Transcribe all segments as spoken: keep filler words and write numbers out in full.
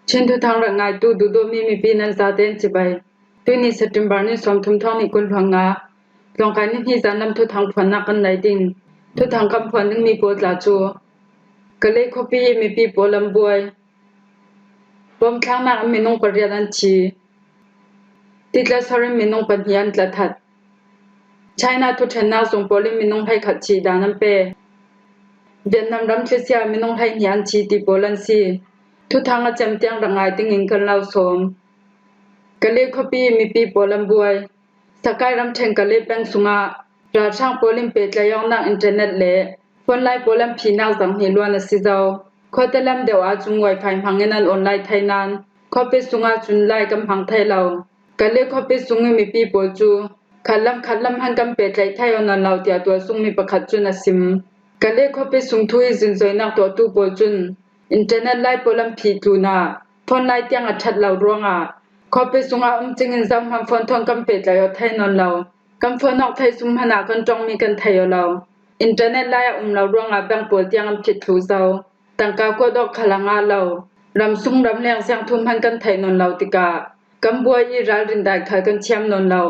Chin thuthang rak ngaitu duhdawtmi mipi nan zaten cibai. Tuini September ni sawmthum thawng nih kul hluan nga. Tlawngkai ni hni zan lam thuthang phuannak kan nei ding. Thuthang kan phuan dingmi pawl tla cu Kalay khuapi i mipi pawl an buai. Bom thlaknak in minung pariat an thi. Titla sor in minung pahnih an tla that. China thuṭhennak zung pawl in minung hleikhat thih dan an pe. Vietnam ram thlisia minung hleihnih an thi ti pawl an si. Thuthang a cem tiang rak ngai dingin kan lo sawm. Kalay khuapi mipi pawl an buai. Sakai ramṭhen Kalay peng sungah ralhrang pawl in pehtlaih awknak internet le phone lai pawl an phihnak zang hnih luan a si zo. Khuate lam deuh ahcun wifi hmangin an on lai thei nain khuapi sungah cun lai kan hmang thei lo. Kalay khuapi sung i mipi pawl cu khatlam khatlam han kan pehtlaih thei aw nawn lo tiah tualsungmi pakhat cun a sim. Kalay khuapi sung thu i zunzoinak tuahtu pawl cun internet lai pawl an phih tlunah phone lai tiang a ṭhat lo ruangah khuapi sungah um cingin zohman phone thawn kan pehtlaih aw thei nawn lo. Kan phone awk theih sum hmanah kan ṭongmi kan thei aw lo. Internet lai a um lo ruangah bank pawl tiang an phit thluh zo. Tangka kuat awk khal a ngah lo. Ramsung ramleng siangthu hman kan theih nawn lo tikah kan buai i ralrin dai khal kan thiam nawn lo.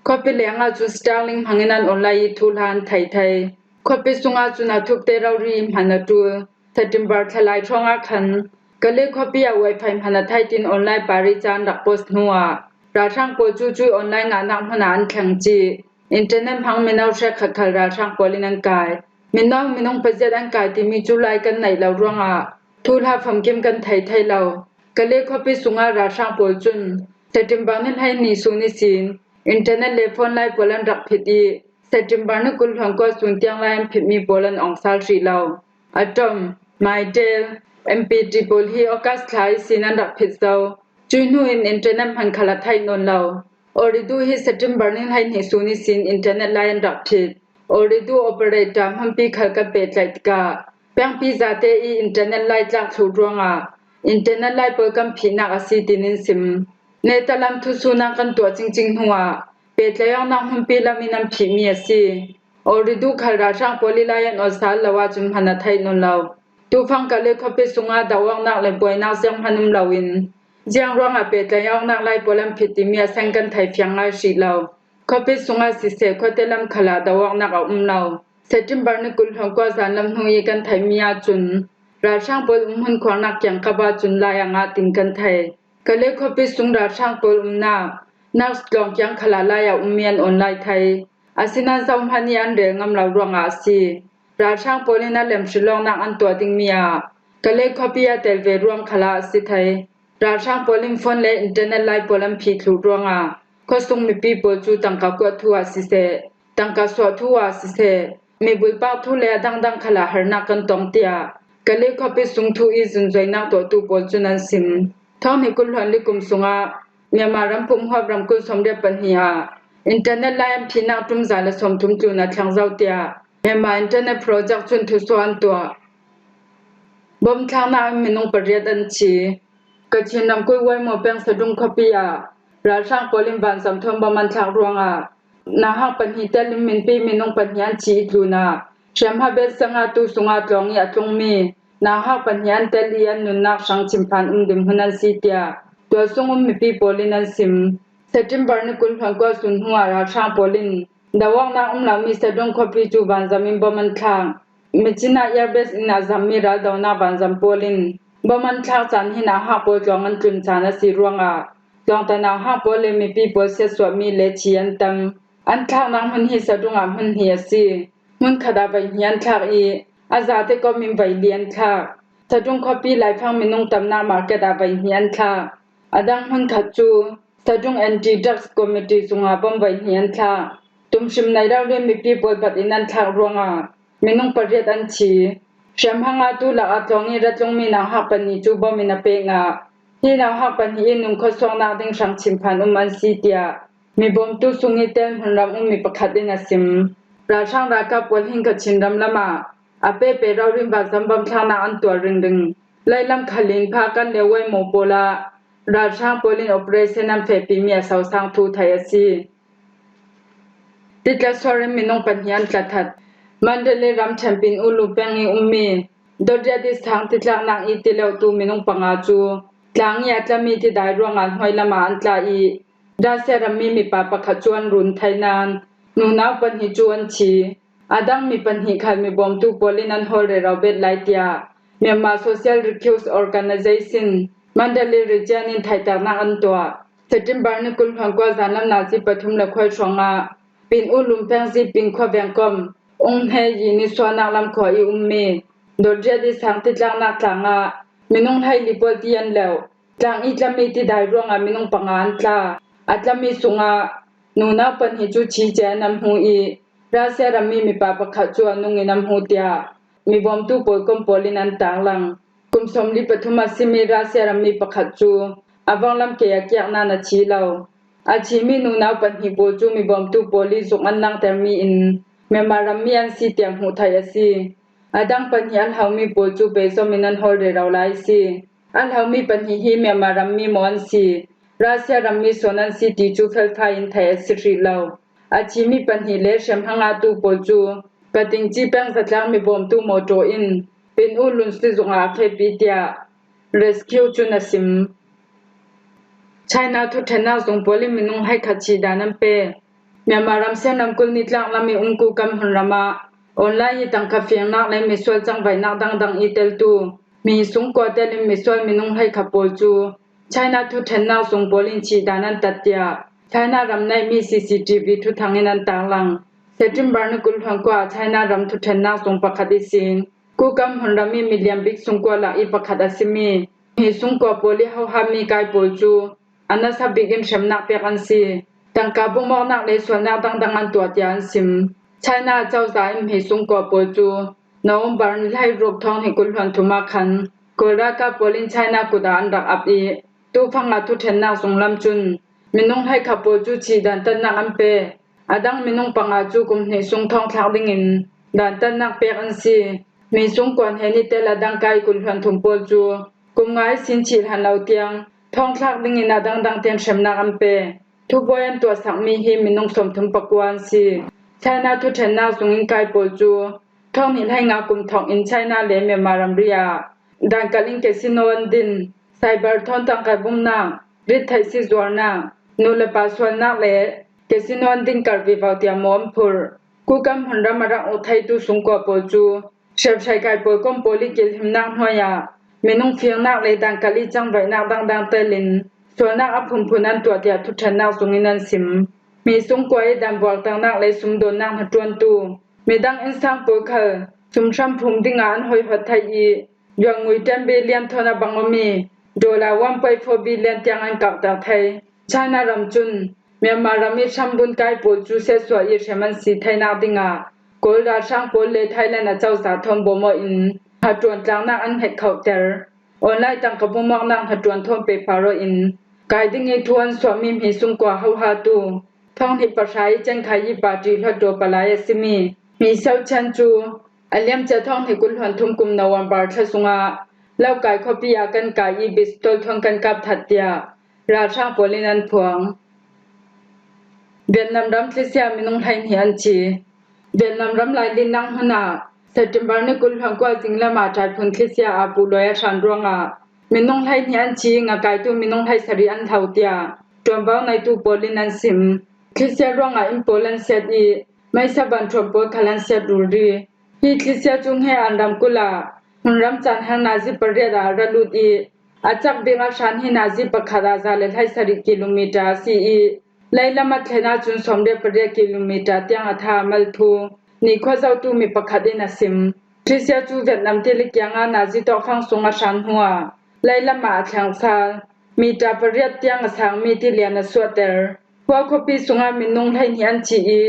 Khuapi lengah cun Starlink hmangin an on lai i thuhla an thei thei. Khuapi sungah cun a thupte rori hman a ṭul. September thla lai hrawngah khan Kalay khuapi ah wifi hman a thei tin online pari ca an rak post hnuah ralhrang pawl cu cuih online ngahnak hmun ah an thleng cih. Internet hmang mino hrekkhat khal ralhrang pawl in an kai. Mino minung paziat an kai timi cu lai kan neih lo ruangah thuhla famkim kan thei thei lo. Kalay khuapi sungah ralhrang pawl cun September ni hleihnih sun ihsin internet le phone lai pawl an rak phit i September ni kul hluan kua sun tiang lai an phitmi pawl an ong sal hrih lo. Atom, Mytel, M P T pawl hi August thla ihsin an rak phit zo. Cuih hnu in internet hman khal a theih nawn lo. Ooredoo hi September ni hleihnih sun ihsin internet lai an rak phit. Ooredoo operator hmunpi khal kan pehtlaih tikah pengpi zate i internet lai tlak thluh ruangah internet lai pawl kan phihnak a si tiin in sim. Netalam thusuhnak kan tuah cingcing hnuah pehtlaih awknak hmunpi lam in an phihmi a si. Ooredoo khal ralhrang pawl i lai an awt sal lo ahcun hman a theih nawn lo. Tufang Kalay khuapi sungah doh awknak le buainak zianghman um loin ziang ruangah pehtlaih awknak lai pawl an phit timi a seng kan thei fiang ngai hrih lo. Khuapi sungah siseh, khuate lam khalah doh awknak a um lo. September ni kul hluan kua zan lam hnu i kan theihmi ahcun ralhrang pawl um hmun khuarnak kiangkap ahcun lai a ngah tin kan thei. Kalay khuapi sung ralhrang pawl umnak Naks tlawng kiang khalah lai a ummi an on lai thei. Asinain zohman i an rel ngam lo ruangah a si. Ralhrang pawl in a lem hrilawknak an tuah dingmi ah Kalay khuapi a tel ve ruang khalah a si thei. Ralhrang pawl in phone le internet lai pawl an phih thluh ruangah khuasung mipi pawl cu tangka kuat thu ah siseh, tangka suah thu ah siseh, mibulpak thu le a dangdang khalah harnak kan tong, tiah Kalay khuapi sung thu i zunzoinak tuahtu pawl cun an sim. Thawng hnih kul hluan li kum sungah Myanmar ram pumhuap ramkulh sawmriat pahnih ah internet lai an phihnak ṭumza le sawmthum tlun a thleng zo, tiah Myanmar Internet Project cun thusuah an tuah. Bom thlaknak in minung pariat an thi. Kachin ramkulh Waimo peng Sadung khuapi ah ralhrang pawl in vanzam thawn bom an thlak ruangah nauhak pahnih tel in minpi minung pahnih an thi i tlunah hriamhma bet sangah tu sungah tlawng i a tlungmi nauhak pahnih an tel i an nunnak hrang thinphan um dinhmun an si, tiah tualsung um mipi pawl in an sim. September ni kul hluan kua sun hnuah ralhrang pawl in doh awknak um lomi Sadung khuapi cu vanzam in bom an thlak. Myitkyina Air Base in a zammi raldohnak vanzam pawl in bom an thlak caan hi nauhak pawl tlawng an tlun caan a si ruangah tlawngta nauhak pawl le mipi pawl siatsuahmi le thi an tam. An thlaknak hmun hi Sadung ah hmun hnih a si. Hmunkhat ah vaihnih an thlak i a zate kom in vaili an thlak. Sadung khuapi laifang minung tamnak market ah vaihnih an thlak. A dang hmunkhat cu Sadung Anti-Drugs Committee cungah bom vaihnih an thlak. Tumhrim nei rori mipi pawl bat in an thlak ruangah minung pariat an thi. Hriamhma ngahtu lakah tlawng i ra tlungmi nauhak pahnih cu bom in a pek ngah. Hi nauhak pahnih i nun khuasuaknak ding hrang thinphan um an si, tiah mibawmtu sung i tel hmunram ummi pakhat in a sim. Ralhrang ralkap pawl hin Kachin ram lamah a pepe rori in vanzam bom thlaknak an tuah ringring. Lailam khalin Phakan le Waimo pawl ah ralhrang pawl in operation an fehpimi a sosang thu theih a si. Titla suar in minung pahnih an tla that. Mandalay ramṭhen Pin Ulu peng i ummi Dodriat i sang titlaknak i tileutu minung panga cu Tlang i a tla mi tidai ruangah hnuai lamah an tla i, Russia rammi mipa pakhat cu an run thai nain nunau pahnih cu an thi. A dang mi pahnih khal mibawmtu pawl in an hawl rero bet lai, tiah Myanmar Social Recused Organization Mandalay Region in theihternak an tuah. September ni kul hluan kua zanlam nazi pathum le khual hrawngah Pin U Lum peng Ziping khua vengkom Ung Hne Yi ni suahnak lam khua i ummi dawt riat i sang titlaknak tlangah minung hlei li pawl ti an leuh. Tlang i tlami tidai ruangah minung panga an tla. A tlami sungah nunau pahnih cu thi cia in an hmu i, Russia rammi mipa pakhat cu a nung in an hmu, tiah mibawmtu pawl kom pawl in an tarlang. Kum sawmli pathum a simi Russia rammi pakhat cu a vanglam ke a kiak nain a thi lo. A thimi nunau pahnih pawl cu mibawmtu pawl i zuk an langtermi in Myanmar rammi an si tiang hmuh theih a si. A dang pahnih an hlomi pawl cu pehzom in an hawl rero lai a si. An hlomi pahnih hi Myanmar rammi maw an si, Russia rammi sawn an si ti cu felfai in theih a si hrih lo. A thimi pahnih le hrem hangatu pawl cu Patingci peng zatlang mibawmtu mawṭaw in Pin U Lum sizung ah a fehpi, tiah Rescue cun a sim. China thuṭhennak zung pawl in minung hlei khat thih dan an pe. Myanmar ramsiang ramkulh nitlak lam i um Kukam hun ram ah online i tangka fiangnak le misual cangvaihnak dangdang i teltu mi sungkua tel in misual minung hlei khat pawl cu China thuṭhennak zung pawl in thih dan an tat, tiah China ram naihmi C C T V thuthang in an tarlang. September ni kul hluan kua ah China ram thuṭhennak zung pakhat i sin Kukam hun ram i milian bik sungkua lak i pakhat a simi mi sungkua pawl i hohatmi kai pawl cu a nasa bik in hremnak pek an si. Tangka bumawknak le sualnak dangdang an tuah tiah an sim. China cozah in mi sungkua pawl cu November ni hleiruk thawng hnih kul hluan thum ah khan Kawl ralkap pawl in China kut ah an rak ap i, tufang ah thuṭhennak zung lam cun minung hlei khat pawl cu thih dantatnak an pe. A dang minung panga cu kum hnih sung thawngthlak dingin dantatnak pek an si. Mi sungkua hnen i tel a dang kai kul hluan thum pawl cu kum nga i sin thih hlan lo tiang thawngthlak dingin a dangdang tein hremnak an pe. Thubuai an tuahsakmi hi minung sawmthum pakua an si. China thuṭhennak zung in kai pawl cu thawng hnih hleinga kum thawk in China le Myanmar ramri ah dankalh in casino an din, cyber thawn tangka bumnak, rittheih si zuarnak, nu le pa sualnak le casino an din kar vivo tiah maw an phurh. Kukam hun ram a rak uk theitu sungkua pawl cu hriamhrai kai pawl kom pawl i kilhimnak hnuai ah minung fiangnak le dankalh i cangvaihnak dangdang tel in sualnak a phunphun an tuah tiah thuṭhennak zung in an sim. Mi sungkua i dan buarternak le sumdawnnak hnaṭuantu midang innsang pawl khal sumhram phum dingah an hoihhot thei i, yualngui ṭembe lian thawn a bang awmi dollar one point four billion tiang an kauhter thei. China ram cun Myanmar ram i hrambun kai pawl cu siatsuah i hrem an si theinak dingah Kawl ralhrang pawl le Thailand a cozah thawn bawmawh in hnaṭuan tlangnak an hnget khohter. Online tangka bumawknak hnaṭuan thawn pehpar awh in kai ding i thu an suahmi mi sungkua hohatu thawng hnih pahra i Cengkhai i party hluttaw palai a simi mi Sau Chan cu a liamcia thawng hnih kul hluan thum kum November thla sungah Laukai khuapi ah kan kai i pistol thawn kan kap that tiah ralhrang pawl in an phuang. Vietnam ram thlisia minung hlei hnih an thi. Vietnam ram lailin nang hmun ah September ni kul hluan kua zinglam ah ṭaiphun thlisia aa puh luai a hran ruangah minung hlei hnih an thi i, ngakaitu minung hlei sarih an hlo tiah ṭuanvo neitu pawl in an sim. Thlisia ruangah inn pawl an siat i, meisa ban ṭhuam pawl khal an siat rulri. Hi thlisia cu Hnge An ramkulh ah hmunram caan hal nazi pariat ah a ra lut i, a cak bik a hran hi nazi pakhat ah za le hlei sarih kilometer a si i, leilam a thlen ahcun sawmriat pariat kilometer tiang a tha a mal phu. Nikhua zohtu mi pakhat in a sim. Thlisia cu Vietnam tili kiangah nazi tawkfang sung a hran hnuah leilam ah a thleng sal. Meter pariat tiang a sangmi tilian a suahter. Khua khuapi sungah minung hlei hnih an thi i,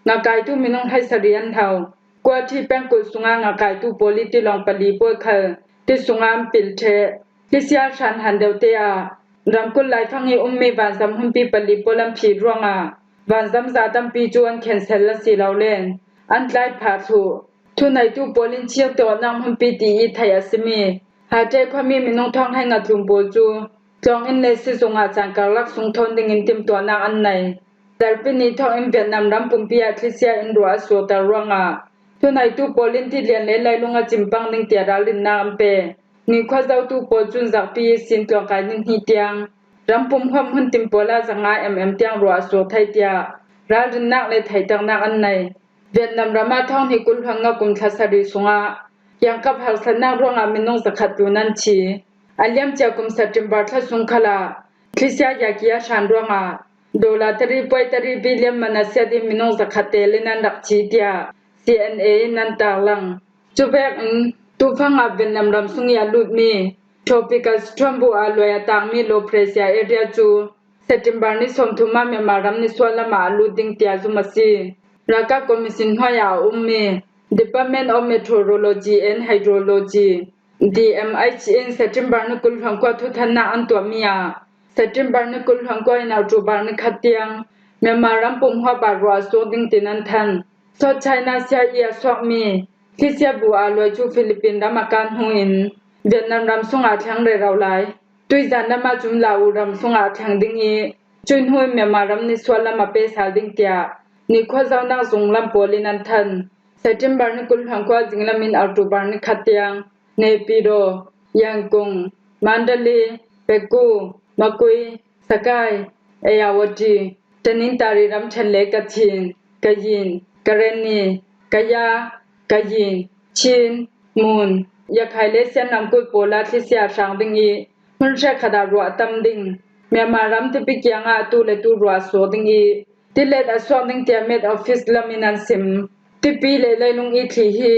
ngakaitu minung hlei sarih an hlo. Guwahati pengkulh sungah ngakaitu pawl i tilawng pali pawl khal ti sungah an pil ṭheh. Thlisia hran hlan deuhte ah ramkulh laifang i ummi vanzam humpi pali pawl an phih ruangah vanzam za tampi cu an cancel a si lo le an tlai phah thluh. Thuneitu pawl in thil tuahnak hmunpi ti i theih a simi Hatay khuami minung thawng hleinga tlun pawl cu tlawng in le sizung ah caan karlak sung thawn dingin timhtuahnak an nei. Zarhpi ni thawng in Vietnam ram pumpi ah thlisia in ruah a suakter ruangah thuneitu pawl in tilian le leilung a cimpang ding tiah ralrinnak an pe. Nikhua zotu pawl cun zakpi ihsin tlawngkai ni hnih tiang, ram pumhuap hmun tim pawlah zanga MM tiang ruah a suak thei tiah ralrinnak le theihternak an nei. Vietnam ram ah thawng hnih kul hluan nga kum thla sarih sungah kiangkap harsatnak ruangah minung zakhat tlun an thi. A liamcia kum September thla sung khalah thlisia yakia hran ruangah dollar tari puai tari billion man a siat in minung zakhat tel in an rak thi tiah CNA in an tarlang. Cuvekin tufang ah Vietnam ram sung i a lutmi Tropical Storm Buah luai a tangmi Low Pressure Area cu September ni sawmthum ah Myanmar ram nisuah lamah a lut ding tiah zum a si. Ralkap Commission hnuai ah a ummi Department of Meteorology and Hydrology, DMH in September ni kul hluan kua thuthannak an tuahmi ah September ni kul hluan kua in October ni khat tiang Myanmar ram pumhuap ah ruah a suak ding tin an than. South China Sea i a suakmi thlisia buah luai cu Philippine ram a kan hnu in Vietnam ram sungah a thleng rero lai. Tuizan lam ahcun Lau ram sungah a thleng ding i, cui hnu in Myanmar ram nisuah lam a pe sal ding tiah nikhua zohnak zung lam pawl in an than. September ni kul hluan kua zinglam in October ni khat tiang Naypyidaw, Yangon, Mandalay, Pegu, Magway, Sagaing, Ayeyarwady, Tanintharyi ramṭhen le Kachin, Kayin, Karenni, Kayah, Kayin, Chin, Mon, Rakhine le Shan ramkulh pawl ah thlisia a hrang ding i, hmun hrekkhat ah ruah a tam ding. Myanmar ram tipi kiangah atu le tu ruah a suak ding i, tilet a suak ding tiah Met Office lam in an sim. Tipi le leilung i thli hi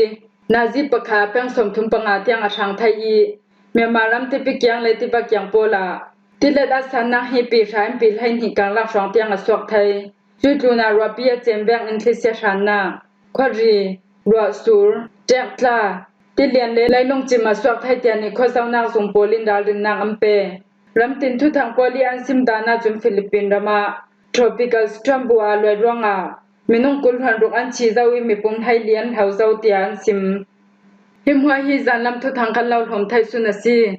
nazi pakhat peng sawmthum panga tiang a hrang thei i, Myanmar ram tipi kiang le tipak kiang pawl ah tilet a sannak hi pi hra in pi hleihnih karlak hrawng tiang a suak thei. Cui tlunah ruahpi a cem vek in thlisia hrannak, khuari, ruahsur, ṭektla, tilian le leilung cim a suak thei tiah nikhua zohnak zung pawl in ralrinnak an pe. Ramtin thuthang pawl i an sim dan ahcun Philippine ram ah Tropical Storm Buah luai ruangah minung kul hluan ruk an thi zo i mipum hleili an hlo zo tiah an sim. Hi hmuah hi zanlam thuthang kan lo hlawm thei sun a si.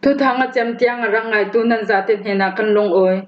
Thuthang a cem tiang a rak ngaitu nan zate hnenah kan lungawi.